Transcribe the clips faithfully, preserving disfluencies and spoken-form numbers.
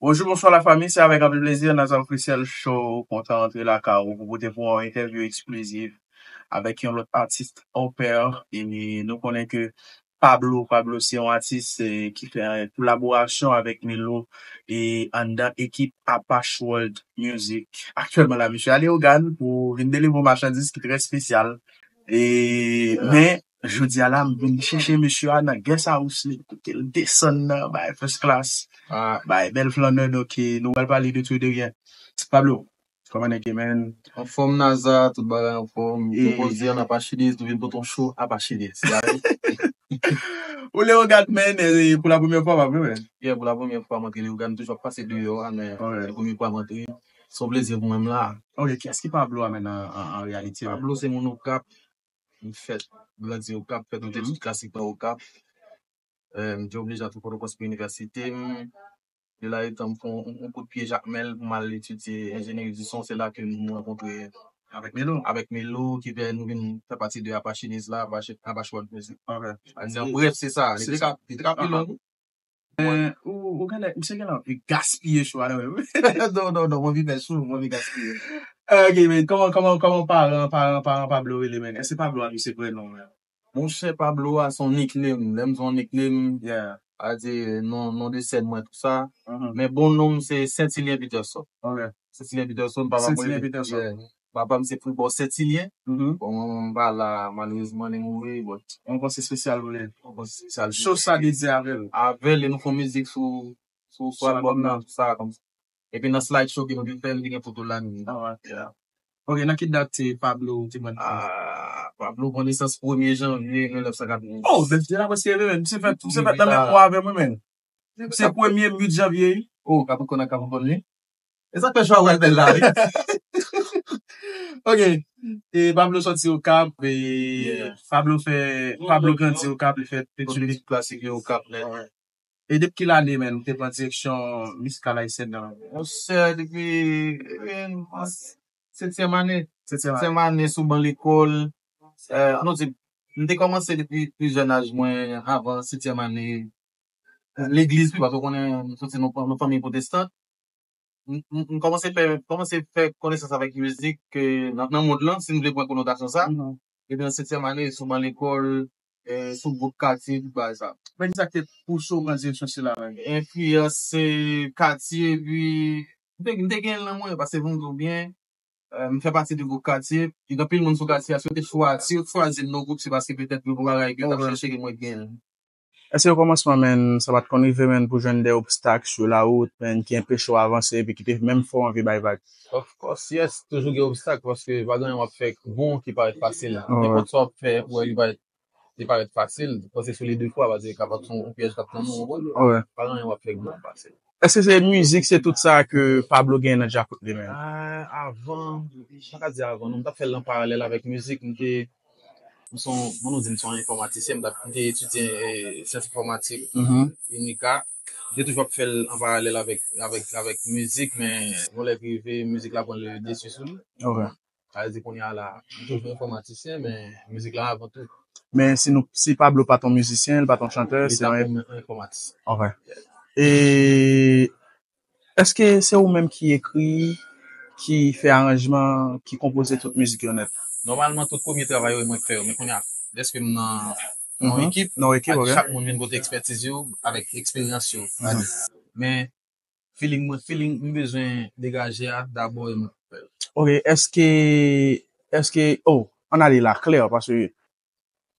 Bonjou, bonswa lafanmi, se avèk anpil plezi Nazar Officiel Show kontan rantre lakay ou pou pote pou yon entèvyou eksklizif avèk yon lòt atis, Opè. E nou konnen ke Pablo, Pablo se yon atis eh, ki fè kolaborasyon avèk Melo e anndan ekip Apache World Music. Aktyèlman la, misye a Leyogàn pou vin delivre yon machandiz ki trè espesyal. E, men, jodi a la, m vin chèche misye a nan guest house li, kote l desann nan, bay first class, bay bèl flannè, donk, eh, nou pral pale de tout e de rien. Pablo, kòman nèg ye, man? Anfòm, Naza, tout bagay anfòm. Pou koze an Apache Days, nou vin pote yon show Apache Days. Ou Leyogàn, man, eh, pou la premyè fwa, pa vre, man? Yeah, pou la premyè fwa, m antre Leyogàn, m toujou ap pase deyò a, men se premye fwa m antre. Se yon plezi pou mwen, m la. Ok, kiyès ki Pablo a, man, an, an, an reyalite, man? Pablo se moun Okap, m fèt, grandi Okap, fè tout etid klasik mwen Okap. Eh, m te oblije antre Pòtoprens pou inivèsite m. De la, etan m fè yon, yon kout pye Jakmèl pou m al etidye enjenyeri di son, se la ke nou rankontre avèk Melo, avèk Melo, ki fè nou vin fè pati de Apache Days la, Apache, Apache World Music. Ok. An brèf, se sa. Li te ka, li te ka pi long. Men, ou, ou genlè, misye genlè anvi gaspiye show a, non, men. Non, non, non, m anvi fè show, m anvi gaspiye. Ok, men kòman, kòman, kòman paran, paran, paran Pablo rele, men? Èske Pablo a, se vrè non, men? Monchè, Pablo a se yon nickname. Lè m di yon nickname, yeah, a di non, non de sèn mwen, tou sa. Men bon non m se Sentilyen Peterson. Ok. Sentilyen Peterson, papa mwen, Sentilyen Peterson. Yeah. Papa m se Fribò Sentilyen. Bon, manman m pa la, malerezman, li mouri, but yon panse espesyal pou li. Yon panse espesyal pou li. Show sa dedye avè l. Avè l, e nou fè yon mizik sou, sou, sou albòm nan, tou sa, kòmsi. Epi nan slide show ke nou te fè, li gen foto la, nou. Ah, ouais. Yeah. Ok, nan ki dat, eh, Pablo te pran nesans? Ah, Pablo pran nesans premye janvye mil nèf san katrevenndis. Oh, bèl, deja preske rive, men. Misye fèt, misye fèt nan menm mwa avè mwen, men. Se premye uit janvye, wi. Oh, Capricorn ak Capricorn, wi. E sa k fè chwa wè l bèl la, wi. Ok. E Pablo sòti Okap, e Pablo fè, Pablo grandi Okap, li fè etid klasik yo Okap nèt. E depi ki lane, men, ou te pran direksyon mizikal ayisyèn nan? Monchè, depi, depi setyèm ane. Setyèm ane. Setyèm ane sou ban lekòl. Eh, ann di, m te kòmanse depi pi jèn aj mwen, avan setyèm ane. Legliz, tou, paske w konnen, m soti nan, nan fanmi pwotestan. M, m, m kòmanse fè, kòmanse fè konesans avèk mizik, eh, nan, nan mond lan, si n vle pran konotasyon sa. Epi nan setyèm ane, sou ban lekòl, eh, sou gwoup katye, tout bagay sa. Men ki sa ki te pouse w pran direksyon sila menm? Enfliyans, eh, katye, epi m te, m te gen l nan mwen, paske pou m di w byen, eh, m fè pati de gwoup katye, gen anpil moun sou katye a, si yo te chwa-, si yo chwazi m nan gwoup, se paske petèt gen yon bagay ke yo t ap chèche ke mwen gen l. Èske o kòmansman, men, sa pa t konn rive, men, pou jwenn de obstak sou la wout, men, ki anpeche w avanse epi ki te menm fè w anvi bay vag? Of course, yes, toujou gen obstak, paske pa gen anyen w ap fè k bon ki parèt fasil. Nenpòt sa w ap fè, ou wè li parèt, li parèt fasil, paske sou li de fwa, paske kapab se yon pyèj k ap tann ou, ou konprann? Pa gen anyen w ap fè k bon fasil. Èske se mizik, se tout sa ke Pablo gen nan djakout li menm? Ah, avan, m pa ka di avan, non, m t ap fè l an paralèl avèk mizik, m te, m se yon, bon, nou di m se yon enfòmatisyen, m t ap, m te etidye, eh, syans enfòmatik, Unica. M te toujou ap fè l an paralèl avèk, avèk, avèk mizik, men yon lè k rive, mizik la pran le desi sou li. Ok. Sa vle di kounye a la, m toujou enfòmatisyen, men mizik la avan tou. Men si nou, si Pablo pa t yon mizisyen, li pa t yon chantè, se yon enfòmatisyen. Ok. E èske se ou menm ki ekri, ki fè aranjman, ki konpoze tout mizik yo nèt? Nòmalman, tout premye travay yo, e mwen k fè yo. Men kounye a, dèske m nan yon ekip, nan yon ekip, chak moun vin pote ekspètiz yo avèk eksperyans yo. Men feeling mwen, feeling m bezwen degaje a, dabò e mwen k fè l. Ok, èske, èske, oh, ann ale la, klè, paske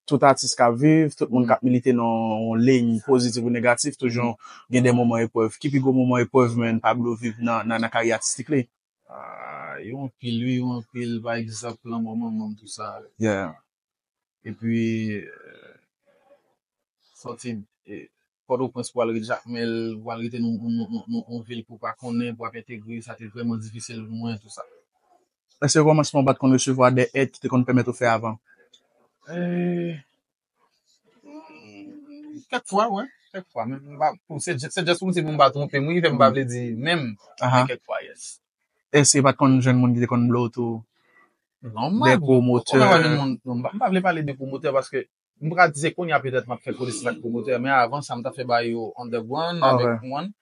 tout atis k ap viv, tout moun k ap milite nan yon liy pozitif ou negatif, toujou gen de moman eprèv. Ki pi gwo moman eprèv, men, Pablo viv nan, nan, nan karyè atistik li? Ah, yo anpil, wi, yo anpil. Pa egzanp, lanmò manman m, tou sa. Yeah. Epi, eh, sòti eh, Pòtoprens pou al ret Jakmèl, pou al rete nan yon vil pou w pa konnen, pou w ap entegre, sa te vrèman difisil pou mwen, tou sa. Èske kòmansman w pa t konn resevwa de èd ki te konn pèmèt ou fè avan? Eh, Kèk fwa, wi. Kèk fwa. Men m pa, se, se just pou m di pou m pa twonpe m, wi, fè m pa vle di menm. Men kèk fwa, yes. Èske pa t konn jwenn moun ki te konn blow tou? Non, m pa, de pwomotè. M pa vle pale de pwomotè paske m pral di se kounye a petèt m ap fè konesans ak pwomotè, men avan sa m t ap fè bagay yo underground avèk moun.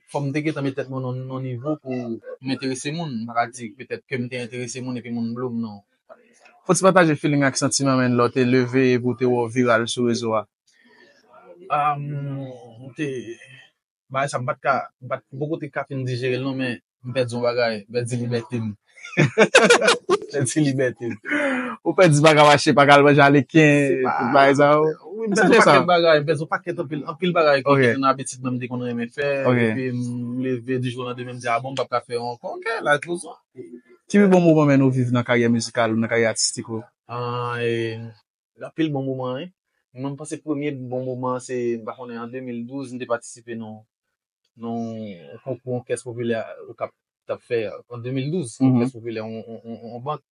Fò m te gentan met tèt mwen nan yon nivo pou m enterese moun. M pa ka di petèt ke m te enterese moun epi moun blow m, non. Fò ti pataje feeling ak santiman, menn, lè w te leve epi w te wè w viral sou rezo a. M te, bagay sa m pa t ka, m pa t, m poko te ka fin dijere l non, men m pèdi yon bagay, m pèdi libète m. M pèdi libète m. Ou pèdi pa ka mache, pa ka al manje aleken, tout bagay sa yo. Wi, m pèdi yon pakèt bagay, m pèdi yon pakèt anpil, anpil bagay ki te nan abitid mwen m te konn renmen fè, epi m leve di jou nan demen m di a bon, m p ap ka fè yo ankò, ok, life goes on. Ki pi bon moman, menn, ou viv nan karyè mizikal ou, nan karyè atistik ou? Anpil bon moman, wi. Mwen, m panse premye bon moman se, m pa konnen, an de mil douz, m te patisipe nan nan yon konkou òkès popilè k ap t ap fè an de mil douz, òkès popilè yon bank.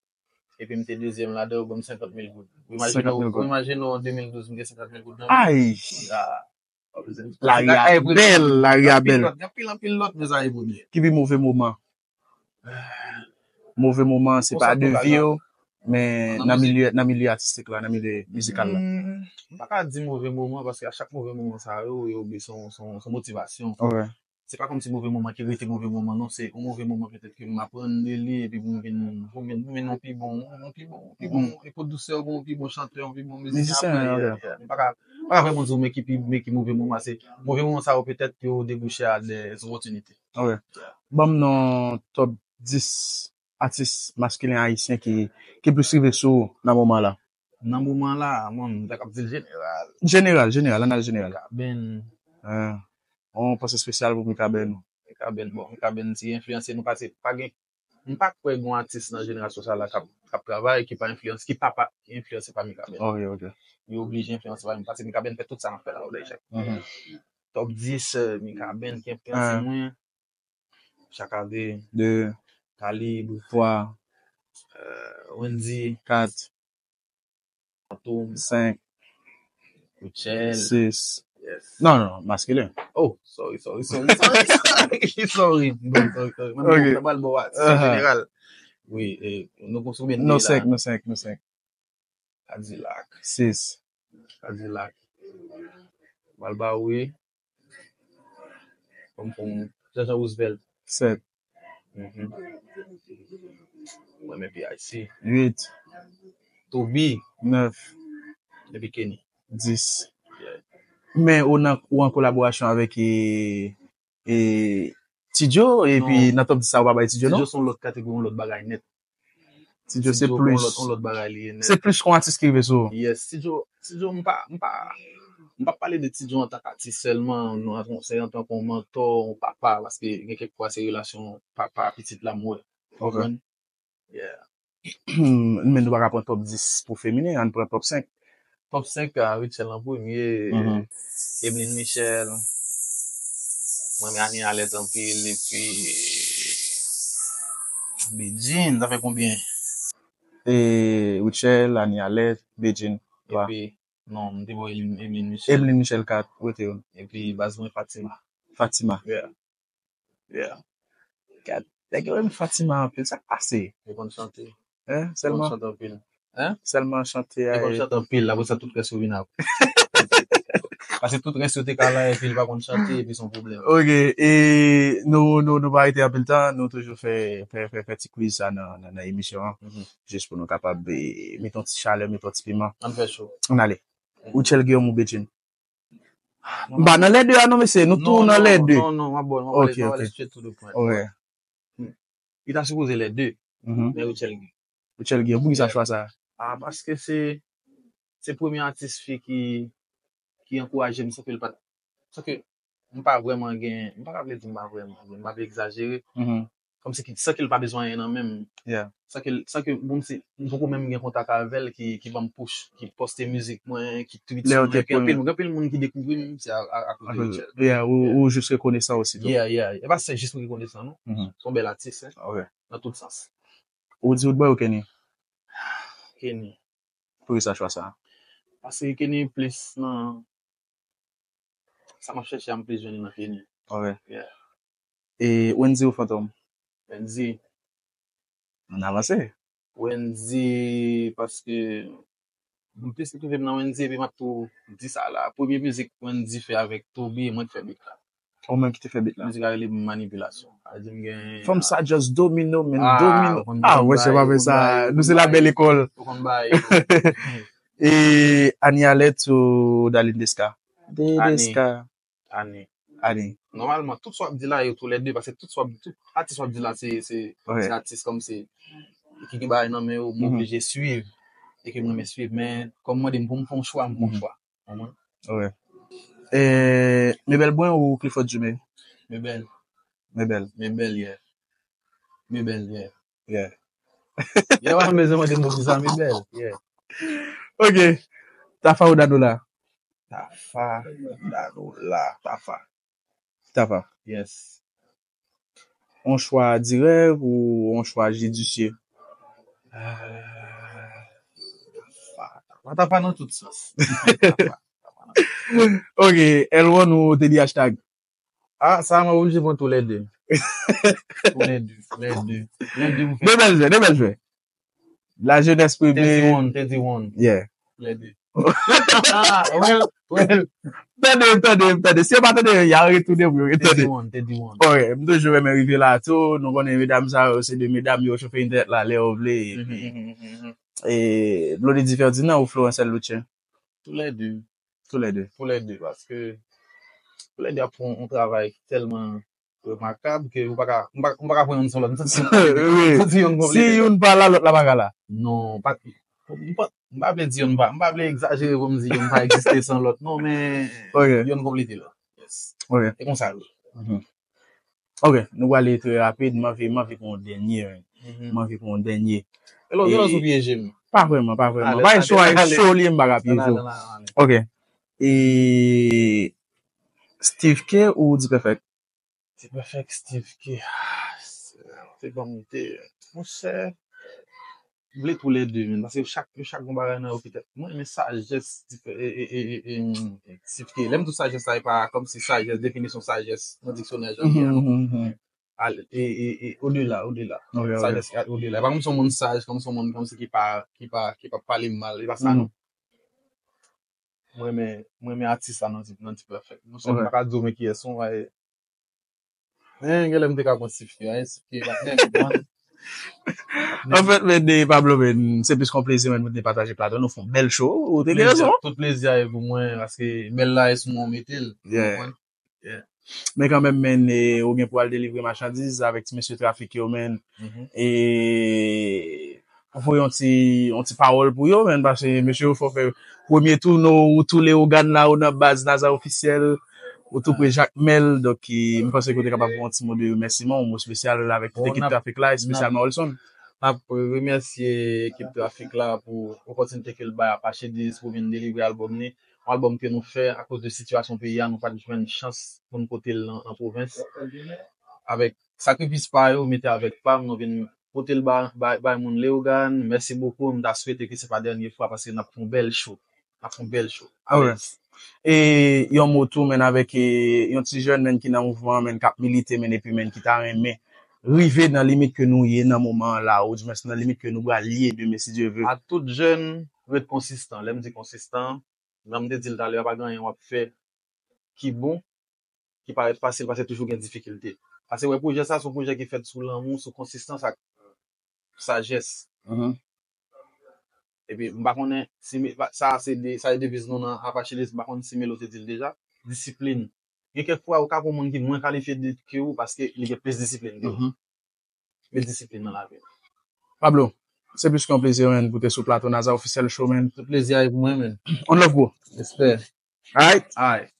Epi m te dezyèm ladan, yo ban m senkant mil goud. Ou imajine w, an de mil douz, m gen senkant mil goud nan men. Ay! Lari a bèl, lari a bèl. Gen anpil, anpil lòt, men sa e premye. Ki pi move moman? Move moman, se pa de vi w, men nan milye, nan milye atistik la, nan milye mizikal la. M pa ka di move moman, paske a chak move moman sa yo, yo se yon, se yon, se yon motivasyon. Se pa kòmsi move moman ki rete move moman, non, se yon move moman petèt ke m aprann de li, epi pou m vin, pou m vin, pou m vin yon pi bon, yon pi bon, pi bon, epi pwodisè, yon pi bon chantè, yon pi bon mizisyen apre. M pa ka, m pa ka vrèman di w men ki pi, men ki move moman, se move moman sa yo petèt yo debouche a de opòtinite. Ban m non top dis atis maskilen ayisyen ki, ki plis rive sou ou nan moman la. Nan moman la, mwen, m ta kab di l jeneral. Jeneral, jeneral, ann al jeneral. Mikaben. On panse espesyal pou Mikaben. Mikaben, bon, Mikaben ti enfliyanse nou pase, pa gen, m pa kwè gen yon atis nan jenerasyon sa la k ap, k ap travay, ki pa enfliyanse, ki pa, pa enfliyanse pa Mikaben. Ok, ok. Yo oblije enfliyanse pa li, paske Mikaben fè tout sa n ap fè la, yo dèyè chak. Top dis, eh, Mikaben ki enfliyanse mwen. Chaka de. De. Kalib. Twa. Wendy. Kat. Fantom. Senk. Rutshelle. Sis. Yes. Non, non, maskilen. Oh, sorry, sorry, sorry, sorry, sorry. Bon, sorry, sorry. Mwen, mwen pral ba w atis an jeneral. Wi, nou konn konbyen nou ye la? Nou senk, nou senk, nou senk. Kadilak. Sis. Kadilak. Malbawi. Kòm pou Jean Jean Roosevelt. Sèt. Mwen menm P I C. Uit. Toby. Nèf. Epi Kenny. Dis. Men ou nan, ou an kolaborasyon avèk e, e, Ti Djo, epi nan top dis sa ou pa bay Ti Djo, non? Ti Djo se yon lòt kategori, yon lòt bagay nèt. Ti Djo se plis. Yon lòt, yon lòt bagay li ye nèt. Se plis kon atis ki rive sou ou. Yes, Ti Djo, Ti Djo, m pa, m pa, m pa pale de Ti Djo antank atis sèlman, non, se antank yon mantò, yon papa, paske gen kèk fwa se relasyon papa pitit la m wè. Ou konprann? Yeah. Men nou pa ka pran top dis pou feminen, ann pran top senk. Top senk, a Rutshelle an premye, Emeline Michel, mwen renmen Anie Alerte anpil, epi Bedjine, sa fè konbyen? E Rutshelle, Anie Alerte, Bedjine, twa. Epi, non, m te ba w Emeline Michel. Emeline Michel, kat, rete youn. Epi baz mwen Fatima. Fatima. Yeah. Yeah. Gad, nèg yo renmen Fatima anpil. Sa k pase? Yo konn chante. Hein? Yo konn chante anpil. Hein? Sèlman chante a. Yo konn chante anpil. Apre sa, tout rès yo vin ap. Paske tout rès yo te ka la, epi li pa konn chante, epi se yon pwoblèm. Ok, e nou, nou, nou pa rete anpil tan, nou toujou fè, fè, fè, fè ti quiz sa nan, nan, nan emisyon an. Jis pou nou kapab, e, mete yon ti chalè, mete yon ti piman. Ann fè cho. Ann ale. Rutshelle Guillaume ou Bedjine? M pa nan lè de a non, mesye, nou tou nan lè de. Non, non, m ap ba w, m ap ba w, m ap ba w straight to the point. Ok. Li ta sipoze lè de, men Rutshelle Guillaume. Rutshelle Guillaume, poukisa chwa sa a? Ah, paske se, se premye atis fi ki, ki ankouraje m, sanke l pa t, sanke m pa vrèman gen, m pa ka vle di m pa vrèman gen, m pa vle egzajere. kòmsi ki, san ke l pa bezwen anyen nan men m. Yeah. San ke, san ke, bon, si, m poko menm gen kontak avè l ki, ki ban m push, ki poste mizik mwen, ki tweet Lè sou yo te mwen, gen anpil, premye. Gen anpil moun ki dekouvri m, se a, a, akoz de Richard. Yeah, ou, ou jis rekonesan osi tou. Yeah, yeah. E pa se jis rekonesan, non. Mhm. Se yon bèl atis, hein, Ok. nan tout sans. Ou di Roodboy ou Kenny? Kenny. Poukisa chwa sa? Paske Kenny plis nan sa m ap chèche a, m plis jwenn li nan Kenny. Ok. Yeah. E Wendy ou Fantom? Wendy. Ann avanse. Wendy, paske m plis retwouve m nan Wendy, epi m ap tou di sa la. Premye mizik Wendy fè avèk Toby, mwen k fè beat la. Ou menm ki te fè beat la. Mizik la rele Manipilasyon. Sa vle di m gen Fanm sa just domine, men Ah, domine. ou konn Ah, bay, wè, se pa ou vre konn sa. bay, ou Nou se konn la bay. bèl ekòl. Ou konn bay. E Annie Allet ou Darline Desca? Annie. Desca. Annie. Annie. Nòmalman, tout sa w ap di la, yo toulède, paske tout sa w ap, tout atis w ap di la, se, se, Ok. se atis kòmsi ki gen bagay nan men yo, m Mhm. oblije swiv. E ke m renmen swiv, men kòm mande m pou m fè yon chwa, m fè yon Mhm. chwa. Konprann? Ok. E Mebel Brun ou Clifford Dumé? Mebel. Mebel. Mebel, yeah. Mebel, yeah. Yeah. Yo pa bezwen mande m poukisa, Mebel. Yeah. Ok. Tafa ou Danola? Tafa, Danola, Tafa. Tafa. Yes. On chwa dirèk ou on chwa jidisye? Ah, Tafa, Tafa, Tafa nan tout sans. Ok, L one ou Teddy Hashtag? Ah, sa mwen oblije pran tou lè de. Tou lè de, tou lè de. Lè de m fè. De bèl jwè, de bèl jwè. La jeunesse Teddy privée. One, Teddy One. Yeah. Tou lè de. Well, well. Tande, tande, tande. Si yo pa tande, y a retounen pou yo Teddy tande. One, Teddy One. Ok, m toujou renmen rive la tou. Nou konnen medam sa yo, se de medam yo chofe entènèt la lè yo vle. Mhm, mhm, mhm. E Blondedy Ferdinand ou Florencelle Loutien? Tou lè de. Tou lè de. Tou lè de, paske tou lè de ap fè yon, yon travay ki tèlman remakab ke ou pa ka, ou pa, ou pa ka pran youn san lòt. M santi, Wi. m santi youn Si konplete lòt. Youn pa la, lòt la pa ka la. Non, pa, m pa, m pa vle di youn pa, m pa vle egzajere pou m di youn pa egziste san lòt. Non, men Ok. Youn konplete lòt. Yes. Ok. E konsa l ye. Mhm. Ok, nou prale trè rapid. M anvi, m anvi pou yon dènye, men. Mhm. M anvi pou yon dènye. E lòt, lòt E- ou pyeje m. Pa vrèman, pa vrèman. Ale, Bagay ale, cho a, ale. Cho li ye, m pa ka pyeje Ale, w. ale, ale. Ok. E Steve K ou D-Perfect? D-Perfect, Steve K. Ah, se, se ban m te. Monchè. M vle tou lè de, men. Paske chak, chak gon bagay nan yo ki tèt. Mwen, men sajès, e, e, e, e, e, Steve K. Lè m di w sajès sa, e pa kòmsi sajès, definisyon sajès nan diksyonè jan li a, non. Mhm, mhm. Al, e, e, e, odela, odela. Ok, ok. Sajès, odela. E pa kòmsi yon moun saj, kòmsi yon moun, kòmsi ki pa, ki pa, ki pa pale m mal. E pa sa, Mhm. non. Mwen, men, mwen, men atis la nan, nan D-Perfect. Monchè, Ok. m pa ka di w men kiyès, non, men, men, gen lè m te ka pran Steve K, men Steve K, pa menm, man. Anfèt, men, de Pablo, men, se plis kon plezi, men, mwen te pataje plato, nou fè yon bèl show, ou te gen rezon. Tout plezi a ye pou mwen, paske bèl la e sou mwen ou mete l. Yeah. Konprann? Men kanmenm, men, e, ou gen pou al delivre machandiz avèk ti mesye trafik yo, men. Mhm. E, ou voye yon ti, yon ti pawòl pou yo, men, paske mesye yo fò fè premye tou, nou, ou tou Leyogàn la, ou nan baz Naza Ofisyèl, ou tou pre Jakmèl, donk, e, m panse ke ou te kapab fè yon ti mo de remèsiman, yon mo espesyal avèk tout Bon, ekip n ap, trafik la, espesyalman Wilson. N ap remèsye ekip trafik la pou opòtinite ke l bay Apache Diz pou vin delivre albòm li. Yon albòm ke nou fè akoz de sitiyasyon peyi a, nou pa t jwenn chans pou n pote l nan, nan pwovens. Avèk sakrifis pa yo, mete avèk pa m, nou vin pote l bay, bay, bay moun Leyogàn. Mèsi bokou, m ta swete ke se pa dènye fwa paske n ap fè yon bèl show. N ap fè yon bèl show. Alright. E yon mo tou, men, avèk, e, yon ti jèn, men, ki nan mouvman, men, k ap milite, men, epi, men, ki ta renmen rive nan limit ke nou ye nan moman an la, ou di mwens nan limit ke nou pral ye demen, si Dye vle. A tout jèn, ret konsistan. Lè m di konsistan, jan m te di l talè a, pa gen anyen w ap fè ki bon, ki parèt fasil, paske toujou gen difikilte. Paske wè, pwojè sa, se yon pwojè ki fèt sou lanmou, sou konsistans ak sajès. Mhm. Epi, m pa konnen si me-, pa, sa se de, sa se deviz nou nan Apache Diz, m pa konnen si Melo te di l deja. Disiplin. Gen kèk fwa, ou ka pran moun ki mwen kalifye de, ke ou, paske li gen plis disiplin ke ou. Mhm. Men disiplin nan lavi. Pablo, se plis ke yon plezi, men, pou te sou plato Naza Ofisyèl Show, men. Tout plezi a ye pou mwen, men. On love, bro. Respè. Alright? Alright.